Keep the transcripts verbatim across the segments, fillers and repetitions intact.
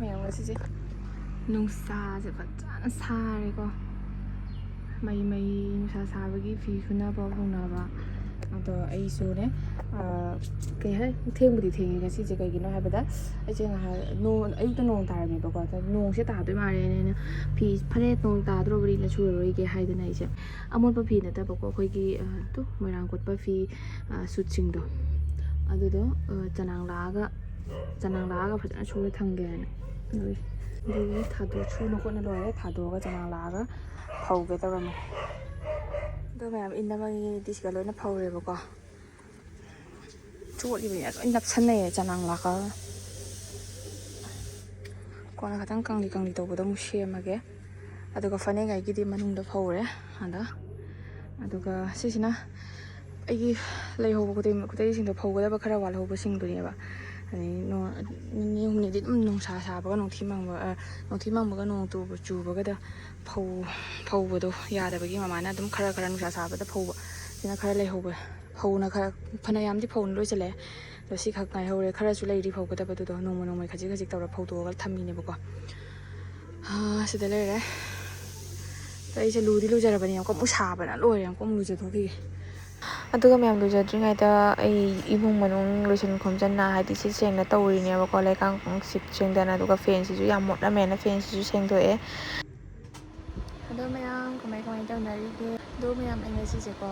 ꯃꯌꯥꯝ, ꯉꯁꯤꯁꯦ ꯅꯨꯡꯁꯥꯁꯦ ꯐꯖꯅ ꯁꯥꯔꯦꯀꯣ꯫ ꯃꯩ ꯃꯩ ꯅꯨꯡꯁꯥ ꯁꯥꯕꯒꯤ ꯐꯤ ꯁꯨꯅꯕ ꯍꯧꯅꯕ꯫ ꯑꯗꯣ ꯑꯩꯁꯨꯅꯦ, ꯑꯥ, ꯀꯩ ꯍꯥꯏ, ꯊꯦꯡꯕꯨꯗꯤ ꯊꯦꯡꯉꯦ ꯉꯁꯤꯁꯦ꯫ ꯀꯩꯒꯤꯅꯣ ꯍꯥꯏꯕꯗ ꯑꯩꯁꯦ ꯉꯥꯏꯍꯥꯛ ꯅꯣꯡ, ꯑꯌꯨꯛꯇ ꯅꯣꯡ ꯇꯥꯔꯝꯃꯦꯕꯀꯣ꯫ ꯑꯗꯣ ꯅꯣꯡꯁꯦ ꯇꯥꯗꯣꯏ ꯃꯥꯜꯂꯦꯅ ꯑꯩꯅ ꯐꯤ ꯐꯅꯦꯛ ꯅꯣꯡ ꯇꯥꯗ꯭ꯔꯣꯕꯅꯤꯅ ꯁꯨꯔꯔꯣꯏꯒꯦ ꯍꯥꯏꯗꯅ ꯑꯩꯁꯦ ꯑꯃꯣꯠꯄ ꯐꯤ ꯅꯠꯇꯕꯀꯣ, ꯑꯩꯈꯣꯏꯒꯤ, ꯑ, ꯇꯨ ꯃꯣꯏꯔꯥꯡ ꯀꯣꯠꯄ ꯐꯤ, ꯑ, ꯁꯨꯠꯁꯤꯡꯗꯣ, ꯑꯗꯨꯗꯣ, ꯑ, ꯆꯅꯥꯡ ꯂꯥꯛꯑꯒ, ꯆꯅꯥꯡ ꯂꯥꯛꯑꯒ ꯐꯖꯅ ꯁꯨꯔ ꯊꯝꯒꯦ ꯍꯥꯏꯅ꯫ ꯑꯗꯨꯒꯤ, ꯑꯗꯨꯒꯤ ꯊꯥꯗꯣꯛ-, ꯁꯨꯅ ꯈꯣꯠꯅ ꯂꯣꯏꯔꯦ, ꯊꯥꯗꯣꯛꯑꯒ ꯆꯅꯥꯡ ꯂꯥꯛꯑꯒ ꯐꯧꯒꯦ ꯇꯧꯔꯝꯃꯦ꯫ ꯑꯗꯣ ꯃꯌꯥꯝ, ꯏꯅꯝꯃꯒꯤꯗꯤ ꯁꯤꯒ ꯂꯣꯏꯅ ꯐꯧꯔꯦꯕꯀꯣ꯫ ꯆꯣꯠꯂꯤꯕꯅꯤꯅ ꯂꯣꯏ ꯅꯞꯁꯟꯅꯩꯌꯦ ꯆꯅꯥꯡ ꯂꯥꯛꯑꯒ꯫ ꯀꯣꯟꯅ ꯈꯤꯇꯪ ꯀꯪꯂꯤ ꯀꯪꯂꯤ ꯇꯧꯕꯗ ꯑꯃꯨꯛ ꯁꯦꯝꯃꯒꯦ꯫ ꯑꯗꯨꯒ ꯐꯅꯦꯛꯉꯩꯒꯤꯗꯤ ꯃꯅꯨꯡꯗ ꯐꯧꯔꯦ ꯑꯗ꯫ ꯑꯗꯨꯒ ꯁꯤꯁꯤꯅ ꯑꯩꯒꯤ ꯂꯩꯍꯧꯕ ꯈꯨꯗꯩ-, ꯈꯨꯗꯩꯁꯤꯡꯗꯣ ꯐꯧꯒꯗꯕ ꯈꯔ ꯋꯥꯠꯍꯧꯕꯁꯤꯡꯗꯨꯅꯦꯕ꯫ ꯑꯗꯩ ꯅꯣ-, ꯅꯤꯅꯤ ꯍꯨꯝꯅꯤꯗꯤ ꯑꯗꯨꯝ ꯅꯨꯡꯁꯥ ꯁꯥꯕꯒ ꯅꯨꯡꯊꯤ ꯃꯪꯕ-, ꯑ, ꯅꯨꯡꯊꯤ ꯃꯪꯕꯒ ꯅꯣꯡ ꯆꯨꯕ-, ꯆꯨꯕꯒꯗ ꯐꯧ-, ꯐꯧꯕꯗꯣ ꯌꯥꯗꯕꯒꯤ ꯃꯃꯥꯅ ꯑꯗꯨꯝ ꯈꯔ ꯈꯔ ꯅꯨꯡꯁꯥ ꯁꯥꯕꯗ ꯐꯧꯕ꯫ ꯁꯤꯅ ꯈꯔ ꯂꯩꯍꯧꯕ꯫ ꯐꯧꯅ ꯈꯔ, ꯐꯅꯌꯥꯝꯗꯤ ꯐꯧꯅ ꯂꯣꯏꯁꯤꯜꯂꯛꯑꯦ꯫ ꯑꯗꯣ ꯁꯤꯈꯛ ꯉꯥꯏꯍꯧꯔꯦ꯫ ꯈꯔꯁꯨ ꯂꯩꯔꯤ ꯐꯧꯒꯗꯕꯗꯨꯗꯣ, ꯅꯣꯡꯃ ꯅꯣꯡꯃꯒꯤ ꯈꯖꯤꯛ ꯈꯖꯤꯛ ꯇꯧꯔ ꯐꯧꯗꯣꯛꯑꯒ ꯊꯝꯃꯤꯅꯦꯕꯀꯣ꯫ ꯑꯥ, ꯁꯤꯗ ꯂꯩꯔꯦ꯫ ꯑꯗꯣ ꯑꯩꯁꯦ ꯂꯨꯗꯤ ꯂꯨꯖꯔꯕꯅꯦ, ꯑꯃꯨꯛꯀ ꯑꯃꯨꯛ ꯁꯥꯕꯅ ꯂꯣꯏꯔꯦ, ꯑꯃꯨꯛꯀ ꯑꯃꯨꯛ ꯂꯨꯖꯊꯣꯛꯈꯤꯒꯦ꯫ ꯑꯗꯨꯒ ꯃꯌꯥꯝ, ꯂꯨꯖꯗ꯭ꯔꯤꯉꯩꯗ ꯑꯩ ꯏꯃꯨꯡ ꯃꯅꯨꯡ ꯂꯣꯏꯁꯤꯟ ꯈꯣꯝꯖꯤꯟꯅ, ꯍꯥꯏꯗꯤ ꯁꯤꯠ ꯁꯦꯡꯅ ꯇꯧꯔꯤꯅꯦꯕꯀꯣ, ꯂꯩꯀꯥꯡ ꯁꯤꯠ ꯁꯦꯡꯗꯅ꯫ ꯑꯗꯨꯒ ꯐꯦꯟꯁꯤꯁꯨ ꯌꯥꯝ ꯃꯣꯠꯂꯝꯃꯦꯅ ꯐꯦꯟꯁꯤꯁꯨ ꯁꯦꯡꯗꯣꯛꯑꯦ꯫ ꯑꯗꯣ ꯃꯌꯥꯝ, ꯀꯃꯥꯏ ꯀꯃꯥꯏ ꯇꯧꯅꯔꯤꯒꯦ? ꯑꯗꯣ ꯃꯌꯥꯝ, ꯑꯩ ꯉꯁꯤꯁꯦꯀꯣ,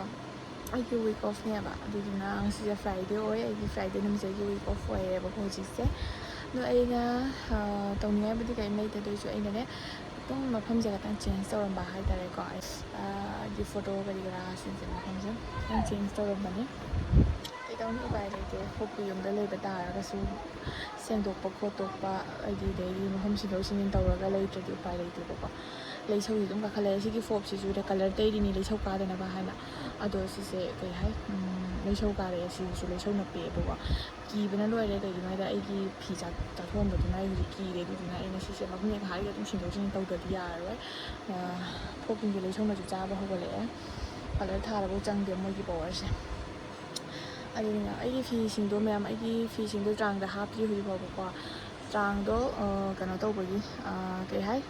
ꯑꯩꯒꯤ week off ꯅꯦꯕ, ꯑꯗꯨꯗꯨꯅ ꯉꯁꯤꯁꯦ Friday ꯑꯣꯏ, ꯑꯩꯒꯤ Friday ꯅꯨꯃꯤꯠꯁꯦ ꯑꯩꯒꯤ week off ꯑꯣꯏꯔꯦꯕꯀꯣ ꯍꯧꯖꯤꯛꯁꯦ꯫ ꯑꯗꯣ ꯑꯩꯅ, ꯑ, ꯇꯧꯅꯤꯡꯉꯥꯏꯕꯨꯗꯤ ꯀꯔꯤꯝ ꯂꯩꯇꯦ, ꯑꯗꯨ ꯑꯣꯏꯁꯨ ꯑꯩꯅꯅꯦ ꯑꯗꯨꯝ ꯃꯐꯝꯁꯦ ꯈꯛꯇꯪ change ꯇꯧꯔꯝꯕ ꯍꯥꯏꯇꯥꯔꯦꯀꯣ꯫ ꯑ, ꯍꯥꯏꯗꯤ photo ꯀꯔꯤ ꯀꯔꯥ ꯁꯤꯡꯁꯦ ꯃꯐꯝꯁꯦ ꯈꯤꯇꯪ change ꯇꯧꯔꯝꯕꯅꯤ꯫ ꯀꯩꯗꯧꯅꯤ, ꯎꯄꯥꯏ ꯂꯩꯇꯦ꯫ ꯈꯣꯠꯄꯨ ꯌꯨꯝꯗ ꯂꯩꯕ ꯇꯥꯔꯒꯁꯨ ꯁꯦꯡꯗꯣꯛꯄ ꯈꯣꯠꯇꯣꯛꯄ, ꯍꯥꯏꯗꯤ ꯑꯗꯩꯗꯤ ꯃꯐꯝ ꯁꯤꯟꯗꯣꯛ ꯁꯤꯟꯖꯤꯟ ꯇꯧꯔꯒ ꯂꯩꯇ꯭ꯔꯗꯤ ꯎꯄꯥꯏ ꯂꯩꯇꯦꯕꯀꯣ꯫ ꯂꯩꯁꯧꯁꯤ ꯑꯗꯨꯝ ꯀꯥꯈꯠꯂꯛꯑꯦ꯫ ꯁꯤꯒꯤ ꯐꯣꯞꯁꯤꯁꯨ ꯔꯦꯗ ꯀꯂꯔ ꯇꯩꯔꯤꯅꯤ ꯂꯩꯁꯧ ꯀꯥꯗꯅꯕ ꯍꯥꯏꯅ꯫ ꯑꯗꯣ ꯁꯤꯁꯦ ꯀꯩ ꯍꯥꯏ, ꯎꯝ, ꯂꯩꯁꯧ ꯀꯥꯔꯛꯑꯦ꯫ ꯁꯤꯁꯤꯁꯨ ꯂꯩꯁꯧ ꯅꯞꯄꯛꯑꯦꯕꯀꯣ꯫ ꯀꯤꯕꯅ ꯂꯣꯏꯔꯦ꯫ ꯀꯩꯒꯤꯅꯣ ꯍꯥꯏꯗ ꯑꯩꯒꯤ ꯐꯤ ꯆꯥꯛ ꯆꯥꯊꯣꯛꯑꯝꯕꯗꯨꯅ ꯑꯩ ꯍꯧꯖꯤꯛ ꯀꯤꯔꯦ꯫ ꯑꯗꯨꯗꯨꯅ ꯑꯩꯅ ꯁꯤꯁꯦ ꯃꯐꯝ ꯍꯦꯛ ꯍꯥꯏꯔꯒ ꯑꯗꯨꯝ ꯁꯤꯟꯗꯣꯛ ꯁꯤꯟꯖꯤꯟ ꯇꯧꯗ꯭ꯔꯗꯤ ꯌꯥꯔꯔꯣꯏ꯫ ꯑ, ꯐꯣꯞꯁꯤꯡꯁꯦ ꯂꯩꯁꯧꯅꯁꯨ ꯆꯥꯕ ꯍꯧꯒꯠꯂꯛꯑꯦ꯫ ꯀꯂꯔ ꯊꯥꯔꯐꯥꯎ ꯆꯪꯗꯦ ꯃꯣꯏꯒꯤ ꯄꯋꯥꯔꯁꯦ꯫ ꯑꯗꯨꯅ ꯑꯩꯒꯤ ꯐꯤꯁꯤꯡꯗꯣ ꯃꯌꯥꯝ, ꯑꯩꯒꯤ ꯐꯤꯁꯤꯡꯗꯣ ꯇ꯭ꯔꯥꯡꯗ ꯍꯥꯞꯇ꯭ꯔꯤ ꯍꯧꯖꯤꯛ ꯐꯥꯎꯕꯀꯣ꯫ ꯆꯥꯡꯗꯣ ꯀꯩꯅꯣ ꯇꯧꯕꯒꯤ, ꯀꯩ ꯍꯥꯏ,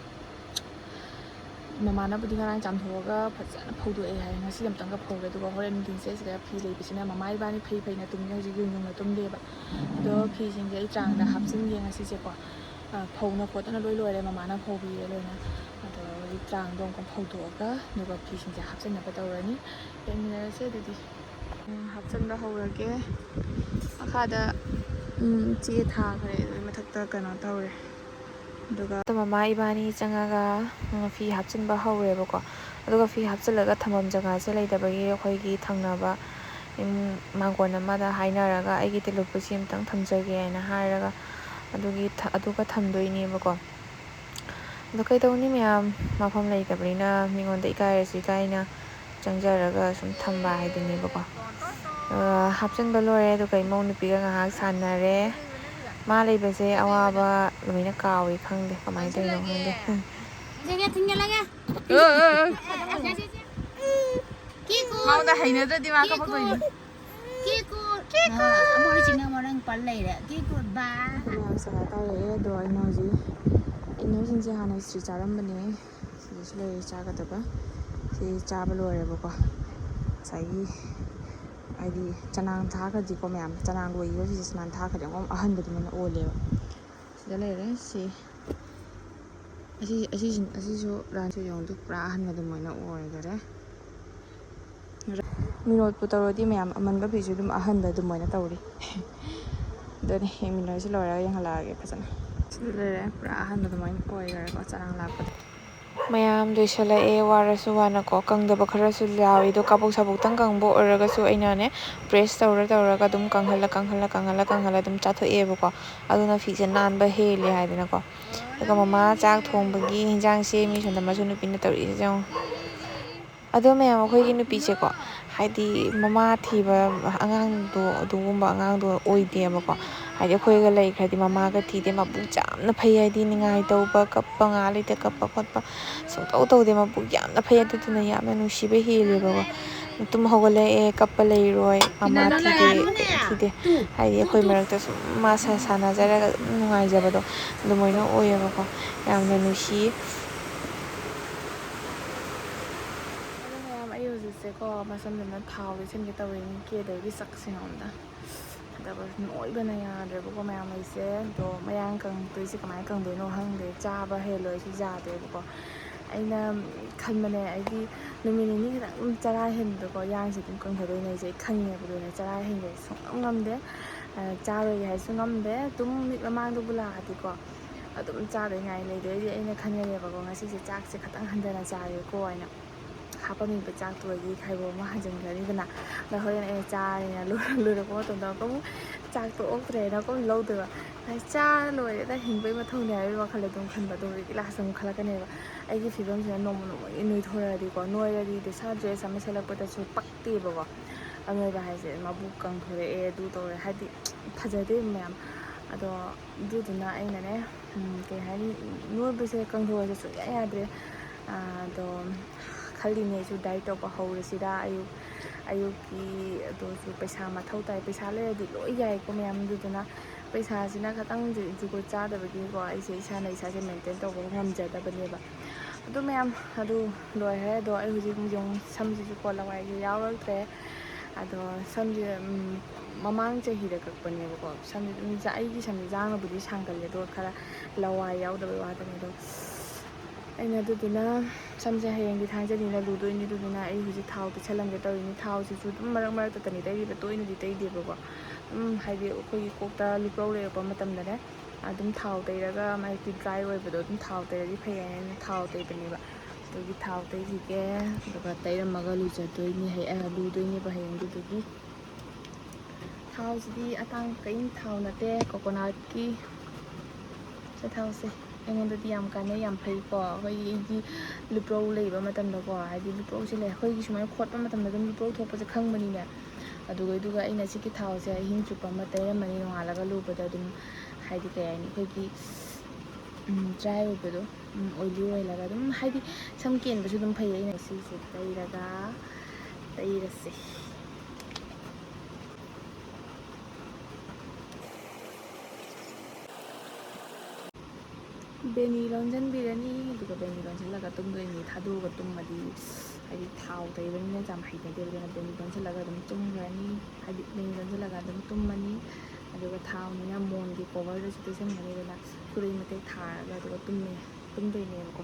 ꯃꯃꯥꯅꯕꯨꯗꯤ ꯉꯔꯥꯡ ꯆꯥꯝꯊꯣꯛꯑꯒ ꯐꯖꯅ ꯐꯧꯗꯣꯛꯑꯦ ꯍꯥꯏ꯫ ꯉꯁꯤ ꯑꯝꯇꯪꯒ ꯐꯧꯒꯦ, ꯑꯗꯨꯒ ꯍꯣꯔꯦꯟ ꯅꯨꯡꯊꯤꯟꯁꯦ ꯁꯤꯗ ꯐꯤ ꯂꯩꯕꯁꯤꯅ ꯃꯃꯥ ꯏꯕꯥꯅꯤ ꯐꯩ ꯐꯩꯅ ꯇꯨꯝꯃꯤ꯫ ꯍꯧꯖꯤꯛ ꯌꯨꯝ ꯌꯨꯝꯅ ꯇꯨꯝꯗꯦꯕ꯫ ꯑꯗꯣ ꯐꯤꯁꯤꯡꯁꯦ ꯑꯩ ꯆꯥꯡꯗ ꯍꯥꯞꯆꯤꯟꯒꯦ ꯉꯁꯤꯁꯦꯀꯣ꯫ ꯐꯧꯅ ꯈꯣꯠꯇꯅ ꯂꯣꯏ ꯂꯣꯏꯔꯦ, ꯃꯃꯥꯅ ꯐꯧꯕꯤꯔꯦ ꯂꯣꯏꯅ꯫ ꯑꯗꯣ ꯍꯧꯖꯤꯛ ꯆꯥꯡꯗꯣ ꯑꯃꯨꯛꯀ ꯐꯧꯗꯣꯛꯑꯒ ꯑꯗꯨꯒ ꯐꯤꯁꯤꯡꯁꯦ ꯍꯥꯞꯆꯤꯟꯅꯕ ꯇꯧꯔꯅꯤ꯫ ꯌꯦꯡꯃꯤꯟꯅꯔꯁꯦ ꯑꯗꯨꯗꯤ꯫ ꯍꯥꯞꯆꯤꯟꯕ ꯍꯧꯔꯒꯦ꯫ ꯃꯈꯥꯗ ꯆꯦ ꯊꯥꯈ꯭ꯔꯦ, ꯑꯗꯨꯒꯤ ꯃꯊꯛꯇ ꯀꯩꯅꯣ ꯇꯧꯔꯦ꯫ ꯑꯗꯨꯒ ꯃꯃꯥ ꯏꯕꯥꯅꯤ ꯆꯪꯉꯒ ꯐꯤ ꯍꯥꯞꯆꯤꯟꯕ ꯍꯧꯔꯦꯕꯀꯣ꯫ ꯑꯗꯨꯒ ꯐꯤ ꯍꯥꯞꯆꯤꯜꯂꯒ ꯊꯝꯐꯝ ꯖꯒꯥꯁꯦ ꯂꯩꯇꯕꯒꯤ ꯑꯩꯈꯣꯏꯒꯤ ꯊꯪꯅꯕ ꯃꯥꯡꯒꯣꯟ ꯑꯃꯗ ꯍꯥꯏꯅꯔꯒ ꯑꯩꯒꯤ ꯇꯨꯂꯨꯞꯄꯨꯁꯤ ꯑꯃꯇꯪ ꯊꯝꯖꯒꯦ ꯍꯥꯏꯅ ꯍꯥꯏꯔꯒ ꯑꯗꯨꯒꯤ ꯑꯗꯨꯒ ꯊꯝꯗꯣꯏꯅꯦꯕꯀꯣ꯫ ꯑꯗꯣ ꯀꯩꯗꯧꯅꯤ, ꯃꯌꯥꯝ ꯃꯐꯝ ꯂꯩꯇꯕꯅꯤꯅ ꯃꯤꯉꯣꯟꯗ ꯏꯀꯥꯏꯔꯁꯨ ꯏꯀꯥꯏꯅ ꯆꯪꯖꯔꯒ ꯁꯨꯝ ꯊꯝꯕ ꯍꯥꯏꯗꯨꯅꯦꯕꯀꯣ꯫ ꯍꯥꯞꯆꯤꯟꯕ ꯂꯣꯏꯔꯦ, ꯑꯗꯨꯒ ꯏꯃꯧ ꯅꯨꯄꯤꯒ ꯉꯥꯏꯍꯥꯛ ꯁꯥꯟꯅꯔꯦ꯫ ꯃꯥ ꯂꯩꯕꯁꯦ ꯑꯋꯥꯕ ꯂꯣꯏꯅ ꯀꯥꯎꯏ, ꯈꯪꯗꯦ ꯀꯃꯥꯏꯅ ꯇꯧꯔꯤꯅꯣ ꯈꯪꯗꯦ꯫ ꯃꯉꯣꯟꯗ ꯍꯩꯅꯗ꯭ꯔꯗꯤ ꯃꯥ ꯀꯞꯄꯛꯇꯣꯏꯅꯤ꯫ ꯀꯦꯀꯨ, ꯀꯦꯀꯨ꯫ ꯑꯃꯨꯛ ꯍꯧꯖꯤꯛꯅ ꯑꯃꯨꯛ ꯅꯪ ꯄꯜ ꯂꯩꯔꯦ꯫ ꯀꯦꯀꯨ, ꯕꯥ꯫ ꯃꯌꯥꯝ ꯁꯥꯟꯅ ꯇꯥꯔꯛꯑꯦ, ꯑꯗꯣ ꯏꯅꯥꯎꯁꯤ, ꯏꯅꯥꯎꯁꯤꯡꯁꯦ ꯍꯥꯟꯅ ꯏꯁꯇ꯭ꯔꯤ ꯆꯥꯔꯝꯕꯅꯦ꯫ ꯁꯤꯗꯁꯨ ꯂꯩꯔꯦ ꯆꯥꯒꯗꯕ꯫ ꯁꯤ ꯆꯥꯕ ꯂꯣꯏꯔꯦꯕꯀꯣ꯫ ꯉꯁꯥꯏꯒꯤ ꯍꯥꯏꯗꯤ ꯆꯅꯥꯡ ꯊꯥꯈ꯭ꯔꯗꯤꯀꯣ ꯃꯌꯥꯝ, ꯆꯅꯥꯡ ꯂꯣꯏꯈꯤꯕ ꯐꯤꯁꯦ ꯆꯅꯥꯡ ꯊꯥꯈ꯭ꯔꯗꯤ ꯑꯃꯨꯛ ꯑꯍꯟꯕ ꯑꯗꯨꯃꯥꯏꯅ ꯑꯣꯜꯂꯦꯕ꯫ ꯁꯤꯗ ꯂꯩꯔꯦ ꯁꯤ꯫ ꯑꯁꯤ, ꯑꯁꯤꯁꯤ-, ꯑꯁꯤꯁꯨ ꯔꯥꯟꯁꯨ ꯌꯦꯡꯉꯨꯗꯨ ꯄꯨꯔꯥ ꯑꯍꯟꯕ ꯑꯗꯨꯃꯥꯏꯅ ꯑꯣꯏꯈꯔꯦ꯫ ꯃꯤꯔꯣꯠꯄꯨ ꯇꯧꯔꯗꯤ ꯃꯌꯥꯝ ꯑꯃꯟꯕ ꯐꯤꯁꯨ ꯑꯗꯨꯝ ꯑꯍꯟꯕ ꯑꯗꯨꯃꯥꯏꯅ ꯇꯧꯔꯤ꯫ ꯑꯗꯨꯅꯤ, ꯌꯦꯡꯃꯤꯟꯅꯔꯁꯤ, ꯂꯣꯏꯔꯒ ꯌꯦꯡꯍꯜꯂꯛꯑꯒꯦ ꯐꯖꯅ꯫ ꯁꯤꯗ ꯂꯩꯔꯦ, ꯄꯨꯔꯥ ꯑꯍꯟꯕ ꯑꯗꯨꯃꯥꯏꯅ ꯑꯣꯏꯈꯔꯦꯀꯣ ꯆꯅꯥꯡ ꯂꯥꯛꯄꯗ꯫ ꯃꯌꯥꯝ ꯂꯣꯏꯁꯤꯜꯂꯛꯑꯦ, ꯋꯥꯔꯁꯨ ꯋꯥꯅꯀꯣ꯫ ꯀꯪꯗꯕ ꯈꯔꯁꯨ ꯌꯥꯎꯋꯤ, ꯑꯗꯣ ꯀꯥꯕꯣꯛ ꯁꯥꯕꯣꯛꯇꯪ ꯀꯪꯕ ꯑꯣꯏꯔꯒꯁꯨ ꯑꯩꯅꯅꯦ ꯄ꯭ꯔꯦꯁ ꯇꯧꯔ ꯇꯧꯔꯒ ꯑꯗꯨꯝ ꯀꯪꯍꯜꯂ ꯀꯪꯍꯜꯂ ꯀꯪꯍꯜꯂ ꯀꯪꯍꯜꯂ ꯑꯗꯨꯝ ꯆꯥꯊꯣꯛꯑꯦꯕꯀꯣ꯫ ꯑꯗꯨꯅ ꯐꯤꯁꯦ ꯅꯥꯟꯕ ꯍꯦꯜꯂꯦ ꯍꯥꯏꯗꯅꯀꯣ꯫ ꯑꯗꯨꯒ ꯃꯃꯥ ꯆꯥꯛ ꯊꯣꯡꯕꯒꯤ ꯍꯤꯟꯖꯥꯡ ꯁꯦꯝꯃꯤ, ꯁꯣꯝꯗ ꯃꯁꯨ ꯅꯨꯄꯤꯅ ꯇꯧꯔꯤꯁꯦ ꯌꯦꯡꯉꯣ꯫ ꯑꯗꯣ ꯃꯌꯥꯝ, ꯑꯩꯈꯣꯏꯒꯤ ꯅꯨꯄꯤꯁꯦꯀꯣ, ꯍꯥꯏꯗꯤ ꯃꯃꯥ ꯊꯤꯕ ꯑꯉꯥꯡꯗꯣ, ꯑꯗꯨꯒꯨꯝꯕ ꯑꯉꯥꯡꯗꯣ ꯑꯣꯏꯗꯦꯕꯀꯣ꯫ ꯍꯥꯏꯗꯤ ꯑꯩꯈꯣꯏꯒ ꯂꯩꯈ꯭ꯔꯗꯤ ꯃꯃꯥꯒ ꯊꯤꯗꯦ, ꯃꯕꯨꯛ ꯌꯥꯝꯅ ꯐꯩ, ꯍꯥꯏꯗꯤ ꯅꯤꯡꯉꯥꯏ ꯇꯧꯕ, ꯀꯞꯄ, ꯉꯥꯏꯍꯥꯛ ꯂꯩꯇ ꯀꯞꯄ ꯈꯣꯠꯄ ꯁꯨꯡꯇꯧ ꯇꯧꯗꯦ, ꯃꯕꯨꯛ ꯌꯥꯝꯅ ꯐꯩ꯫ ꯑꯗꯨꯗꯨꯅ ꯌꯥꯝꯅ ꯅꯨꯡꯁꯤꯕ ꯍꯦꯜꯂꯦꯕꯀꯣ꯫ ꯇꯨꯝ ꯍꯧꯒꯠꯂꯛꯑꯦ, ꯀꯞꯄ ꯂꯩꯔꯣꯏ, ꯃꯃꯥ ꯊꯤꯗꯦ, ꯊꯤꯗꯦ꯫ ꯍꯥꯏꯗꯤ ꯑꯩꯈꯣꯏ ꯃꯔꯛꯇ ꯁꯨꯝ ꯃꯥ ꯁꯥ-, ꯁꯥꯟꯅꯖꯔꯒ ꯑꯗꯨꯝ ꯅꯨꯡꯉꯥꯏꯖꯕꯗꯣ ꯑꯗꯨꯃꯥꯏꯅ ꯑꯣꯏꯌꯦꯕꯀꯣ꯫ ꯌꯥꯝꯅ ꯅꯨꯡꯁꯤ꯫ ꯑꯗꯣ ꯃꯌꯥꯝ, ꯑꯩ ꯍꯧꯖꯤꯛꯁꯦꯀꯣ, ꯃꯁꯝꯗꯨꯅ ꯊꯥꯎ ꯇꯩꯁꯟꯒꯦ ꯇꯧꯔꯤꯅꯤ, ꯀꯦꯗꯕꯒꯤ ꯆꯥꯛꯁꯤꯡ ꯑꯝꯗ꯫ ꯑꯗꯨꯒ ꯅꯣꯏꯕꯅ ꯌꯥꯗ꯭ꯔꯦꯕꯀꯣ ꯃꯌꯥꯝ ꯑꯩꯁꯦ꯫ ꯑꯗꯣ ꯃꯌꯥꯡ ꯀꯪꯗꯣꯏꯁꯦ ꯀꯃꯥꯏꯅ ꯀꯪꯗꯣꯏꯅꯣ ꯈꯪꯗꯦ, ꯆꯥꯕ ꯍꯦꯜꯂꯣꯏꯁꯨ ꯌꯥꯗꯦꯕꯀꯣ꯫ ꯑꯩꯅ ꯈꯟꯕꯅꯦ, ꯑꯩꯗꯤ ꯅꯨꯃꯤꯠ ꯅꯤꯅꯤ ꯈꯤꯇꯪ ꯆꯔꯥ ꯍꯦꯟꯕꯗꯀꯣ ꯌꯥꯡꯁꯦ ꯑꯗꯨꯝ ꯀꯪꯊꯗꯣꯏꯅꯦ ꯑꯩꯁꯦ, ꯑꯩ ꯈꯪꯉꯦꯕ꯫ ꯑꯗꯨꯅ ꯆꯔꯥ ꯍꯦꯟꯕꯁꯦ ꯁꯨꯡꯉꯝ ꯉꯝꯗꯦ꯫ ꯑ, ꯆꯥꯔꯣꯏꯒꯦ ꯍꯥꯏꯁꯨ ꯉꯝꯗꯦ꯫ ꯑꯗꯨꯝ ꯃꯤꯠ ꯃꯃꯥꯡꯗꯕꯨ ꯂꯥꯛꯑꯗꯤꯀꯣ ꯑꯗꯨꯝ ꯆꯥꯗꯣꯏ ꯉꯥꯏ ꯂꯩꯗꯣꯏꯗꯤ ꯑꯩꯅ ꯈꯟꯖꯔꯦꯕꯀꯣ, ꯉꯁꯤꯁꯦ ꯆꯥꯛꯁꯦ ꯈꯤꯇꯪ ꯍꯟꯊꯅ ꯆꯥꯒꯦꯀꯣ ꯍꯥꯏꯅ꯫ ꯍꯥꯞꯄꯝꯃꯤꯕ ꯆꯥꯛꯇꯨꯗꯒꯤ ꯈꯥꯏꯕꯣꯛ ꯑꯃ ꯍꯟꯖꯤꯟꯈ꯭ꯔꯅꯤꯗꯅ꯫ ꯑꯗ ꯍꯣꯔꯦꯟ ꯑꯩꯅ ꯆꯥꯔꯦꯅ ꯂꯣꯏ-, ꯂꯣꯏꯔꯛꯄ ꯃꯇꯝꯗ ꯑꯃꯨꯛꯀ ꯑꯃꯨꯛ ꯆꯥꯛꯇꯣ ꯑꯣꯛꯇ꯭ꯔꯦꯅ ꯑꯃꯨꯛꯀ ꯑꯃꯨꯛ ꯂꯧꯗꯣꯏꯕ꯫ ꯑꯩ ꯆꯥꯔ ꯂꯣꯏꯔꯦꯗ, ꯍꯤꯡꯕꯩ ꯃꯊꯧꯅꯦ ꯍꯥꯏꯕꯒꯤ ꯋꯥꯈꯜ ꯑꯗꯨꯝ ꯈꯟꯕ꯫ ꯑꯗꯨ ꯍꯧꯖꯤꯛꯇꯤ ꯂꯥꯁꯇ ꯑꯃꯨꯛ ꯈꯜꯂꯛꯀꯅꯦꯕ, ꯑꯩꯒꯤ ꯐꯤꯕꯝꯁꯤꯅ ꯅꯣꯡꯃ ꯅꯣꯡꯃꯒꯤ ꯅꯣꯏꯊꯣꯔꯛꯑꯗꯤꯀꯣ, ꯅꯣꯏꯔꯗꯤ ꯗꯤꯁꯥ ꯗ꯭ꯔꯦꯁ ꯑꯃ ꯁꯦꯠꯂꯛꯄꯗꯁꯨ ꯄꯛꯇꯦꯕꯀꯣ꯫ ꯑꯅꯣꯏꯕ ꯍꯥꯏꯁꯦ ꯃꯕꯨꯛ ꯀꯪꯊꯣꯔꯛꯑꯦ, ꯑꯗꯨ ꯇꯧꯔꯦ, ꯍꯥꯏꯗꯤ ꯐꯖꯗꯦ ꯃꯌꯥꯝ꯫ ꯑꯗꯣ ꯑꯗꯨꯗꯨꯅ ꯑꯩꯅꯅꯦ, ꯎꯝ, ꯀꯩ ꯍꯥꯏꯅꯤ, ꯅꯣꯏꯕꯁꯦ, ꯀꯪꯊꯕꯁꯦ ꯁꯨꯡꯌꯥ ꯌꯥꯗ꯭ꯔꯦ꯫ ꯑꯗꯣ ꯈꯜꯂꯤꯅꯦ ꯑꯩꯁꯨ diet ꯇꯧꯕ ꯍꯧꯔꯁꯤꯔꯥ꯫ ꯑꯌꯨꯛ, ꯑꯌꯨꯛꯀꯤ ꯑꯗꯨꯁꯨ ꯄꯩꯁꯥ ꯃꯊꯧ ꯇꯥꯏ꯫ ꯄꯩꯁꯥ ꯂꯩꯔꯗꯤ ꯂꯣꯏ ꯌꯥꯏꯀꯣ ꯃꯌꯥꯝ꯫ ꯑꯗꯨꯗꯨꯅ ꯄꯩꯁꯥꯁꯤꯅ ꯈꯇꯪ ꯖꯨ-, ꯖꯨꯒꯣꯠ ꯆꯥꯗꯕꯒꯤꯀꯣ ꯑꯩꯁꯦ ꯏꯁꯥꯅ ꯏꯁꯥꯁꯦ maintain ꯇꯧꯕ ꯉꯝꯖꯗꯕꯅꯦꯕ꯫ ꯑꯗꯨ ꯃꯌꯥꯝ ꯑꯗꯨ ꯂꯣꯏꯔꯦ꯫ ꯑꯗꯣ ꯑꯩ ꯍꯧꯖꯤꯛ ꯑꯃꯨꯛ ꯌꯦꯡꯉꯨ, ꯁꯝꯁꯤꯁꯨ ꯀꯣ ꯂꯋꯥꯏꯁꯦ ꯌꯥꯎꯔꯛꯇ꯭ꯔꯦ꯫ ꯑꯗꯣ ꯁꯝꯁꯦ, ꯎꯝ, ꯃꯃꯥꯡ ꯆꯍꯤꯗ ꯀꯛꯄꯅꯦꯕꯀꯣ꯫ ꯁꯝꯁꯦ ꯑꯗꯨꯝ ꯖꯥ-, ꯑꯩꯒꯤ ꯁꯝꯁꯦ ꯖꯥꯡꯅꯕꯨꯗꯤ ꯁꯥꯡꯒꯜꯂꯦ, ꯑꯗꯨꯒ ꯈꯔ ꯂꯋꯥꯏ ꯌꯥꯎꯗꯕꯩ ꯋꯥꯗꯅꯦ꯫ ꯑꯗꯣ ꯑꯩꯅ ꯑꯗꯨꯗꯨꯅ ꯁꯝꯁꯦ ꯍꯌꯦꯡꯗꯤ ꯊꯥꯡꯖꯅꯤꯅ ꯂꯨꯗꯣꯏꯅꯤ꯫ ꯑꯗꯨꯗꯨꯅ ꯑꯩ ꯍꯧꯖꯤꯛ ꯊꯥꯎ ꯇꯩꯁꯜꯂꯝꯒꯦ ꯇꯧꯔꯤꯅꯤ꯫ ꯊꯥꯎꯁꯤꯁꯨ ꯑꯗꯨꯝ ꯃꯔꯛ ꯃꯔꯛꯇꯅꯤ ꯇꯩꯔꯤꯕ, ꯇꯣꯏꯅꯗꯤ ꯇꯩꯗꯦꯕꯀꯣ꯫ ꯑꯗꯨꯝ ꯍꯥꯏꯗꯤ ꯑꯩꯈꯣꯏꯒꯤ ꯀꯣꯛꯇ ꯂꯨꯄꯧ ꯂꯩꯔꯛꯄ ꯃꯇꯝꯗꯅꯦ, ꯑꯗꯨꯝ ꯊꯥꯎ ꯇꯩꯔꯒ ꯃꯥꯏ dry ꯑꯣꯏꯕꯗꯣ ꯑꯗꯨꯝ ꯊꯥꯎ ꯇꯩꯔꯗꯤ ꯐꯩ ꯍꯥꯏꯅ ꯑꯩꯅ ꯊꯥꯎ ꯇꯩꯕꯅꯦꯕ꯫ ꯑꯗꯨꯒꯤ ꯊꯥꯎ ꯇꯩꯈꯤꯒꯦ, ꯑꯗꯨꯒ ꯇꯩꯔꯝꯃꯒ ꯂꯨꯖꯗꯣꯏꯅꯤ, ꯍꯌꯦꯡ, ꯑ, ꯂꯨꯗꯣꯏꯅꯦꯕ ꯍꯌꯦꯡꯗꯨꯗꯨꯒꯤ꯫ ꯊꯥꯎꯁꯤꯗꯤ ꯑꯇꯥꯡꯕ ꯀꯔꯤꯝ ꯊꯥꯎ ꯅꯠꯇꯦ, coconutꯀꯤ ꯊꯥꯎꯁꯦ ꯑꯩꯉꯣꯟꯗꯗꯤ ꯌꯥꯝ ꯀꯥꯟꯅꯩ, ꯌꯥꯝ ꯐꯩꯀꯣ꯫ ꯑꯩꯈꯣꯏꯒꯤ ꯂꯨꯄꯧ ꯂꯩꯕ ꯃꯇꯝꯗꯀꯣ, ꯍꯥꯏꯗꯤ ꯂꯨꯄꯧꯁꯦ ꯂꯩ, ꯑꯩꯈꯣꯏꯒꯤ ꯁꯨꯃꯥꯏꯅ ꯈꯣꯠꯄ ꯃꯇꯝꯗ ꯑꯗꯨꯝ ꯂꯨꯄꯧ ꯊꯣꯛꯄꯁꯦ ꯈꯪꯕꯅꯤꯅꯦ꯫ ꯑꯗꯨꯒ, ꯑꯗꯨꯒ ꯑꯩꯅ ꯁꯤꯒꯤ ꯊꯥꯎꯁꯦ ꯑꯍꯤꯡ ꯆꯨꯞꯄ ꯑꯃ ꯇꯩꯔꯝꯃꯅꯤ, ꯅꯣꯡꯉꯥꯜꯂꯒ ꯂꯨꯕꯗ ꯑꯗꯨꯝ, ꯍꯥꯏꯗꯤ ꯀꯩ ꯍꯥꯏꯅꯤ, ꯑꯩꯈꯣꯏꯒꯤ, ꯎꯝ, dry ꯑꯣꯏꯕꯗꯣ, ꯎꯝ, oily ꯑꯣꯏꯍꯜꯂꯒ ꯑꯗꯨꯝ, ꯍꯥꯏꯗꯤ ꯁꯝ ꯀꯦꯟꯕꯁꯨ ꯑꯗꯨꯝ ꯐꯩ꯫ ꯑꯩꯅ ꯁꯤꯁꯦ ꯇꯩꯔꯒ, ꯇꯩꯔꯁꯦ꯫ ꯕꯦꯅꯤ ꯂꯣꯟꯁꯤꯟꯕꯤꯔꯅꯤ, ꯑꯗꯨꯒ ꯕꯦꯅꯤ ꯂꯣꯟꯁꯤꯜꯂꯒ ꯇꯨꯝꯗꯣꯏꯅꯤ꯫ ꯊꯥꯗꯣꯛꯑꯒ ꯇꯨꯝꯃꯗꯤ, ꯍꯥꯏꯗꯤ ꯊꯥꯎ ꯇꯩꯕꯅꯤꯅ ꯌꯥꯝ ꯍꯩꯅꯗꯦꯕ, ꯑꯗꯨꯅ ꯕꯦꯅꯤ ꯂꯣꯟꯁꯤꯜꯂꯒ ꯑꯗꯨꯝ ꯇꯨꯝꯈ꯭ꯔꯅꯤ꯫ ꯍꯥꯏꯗꯤ ꯕꯦꯅꯤ ꯂꯣꯟꯁꯤꯜꯂꯒ ꯑꯗꯨꯝ ꯇꯨꯝꯃꯅꯤ, ꯑꯗꯨꯒ ꯊꯥꯎꯅꯤꯅ ꯃꯣꯟꯒꯤ ꯀꯣꯚꯔꯗꯁꯨ ꯇꯩꯁꯟꯒꯅꯤꯗꯅ, ꯈꯨꯗꯩ ꯃꯇꯦꯛ ꯊꯥꯔꯒ ꯑꯗꯨꯒ ꯇꯨꯝꯃꯦ, ꯇꯨꯝꯗꯣꯏꯅꯦꯕꯀꯣ꯫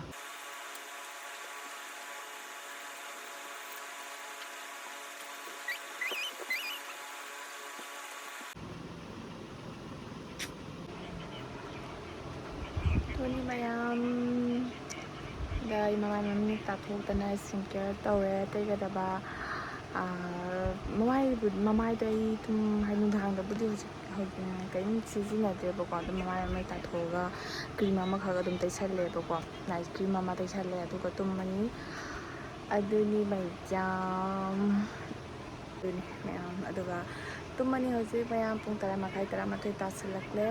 ꯇꯣꯅꯤ ꯃꯌꯥꯝ, ꯗ ꯑꯩ ꯃꯃꯥꯏ ꯃꯃꯤꯠ ꯇꯥꯊꯣꯛꯇꯅ ꯁ꯭ꯀꯤꯟ ꯀꯤꯌꯔ ꯇꯧꯔꯦ꯫ ꯇꯩꯒꯗꯕ, ꯑꯥ, ꯃꯃꯥꯏꯕꯨ-, ꯃꯃꯥꯏꯗꯣ ꯑꯩ ꯑꯗꯨꯝ, ꯍꯥꯏ, ꯅꯨꯡꯗꯥꯡꯗꯕꯨꯗꯤ ꯍꯧꯖꯤꯛ, ꯍꯧꯖꯤꯛ ꯀꯔꯤꯝ ꯁꯤꯖꯤꯟꯅꯗ꯭ꯔꯦꯕꯀꯣ꯫ ꯑꯗꯨꯝ ꯃꯃꯥꯏ ꯃꯃꯤꯠ ꯇꯥꯊꯣꯛꯑꯒ ꯀ꯭ꯔꯤꯝ ꯑꯃꯈꯛ ꯑꯗꯨꯝ ꯇꯩꯁꯜꯂꯦꯕꯀꯣ, ꯅꯥꯏꯠ ꯀ꯭ꯔꯤꯝ ꯑꯃ ꯇꯩꯁꯜꯂꯦ, ꯑꯗꯨꯒ ꯇꯨꯝꯃꯅꯤ꯫ ꯑꯗꯨꯅꯤ ꯃꯌꯥꯝ꯫ ꯑꯗꯨꯅꯤ ꯃꯌꯥꯝ꯫ ꯑꯗꯨꯒ ꯇꯨꯝꯃꯅꯤ ꯍꯧꯖꯤꯛ ꯃꯌꯥꯝ꯫ ꯄꯨꯡ ꯇꯔꯥ ꯃꯈꯥꯏ, ꯇꯔꯥꯃꯥꯊꯣꯏ ꯇꯥꯁꯜꯂꯛꯂꯦ꯫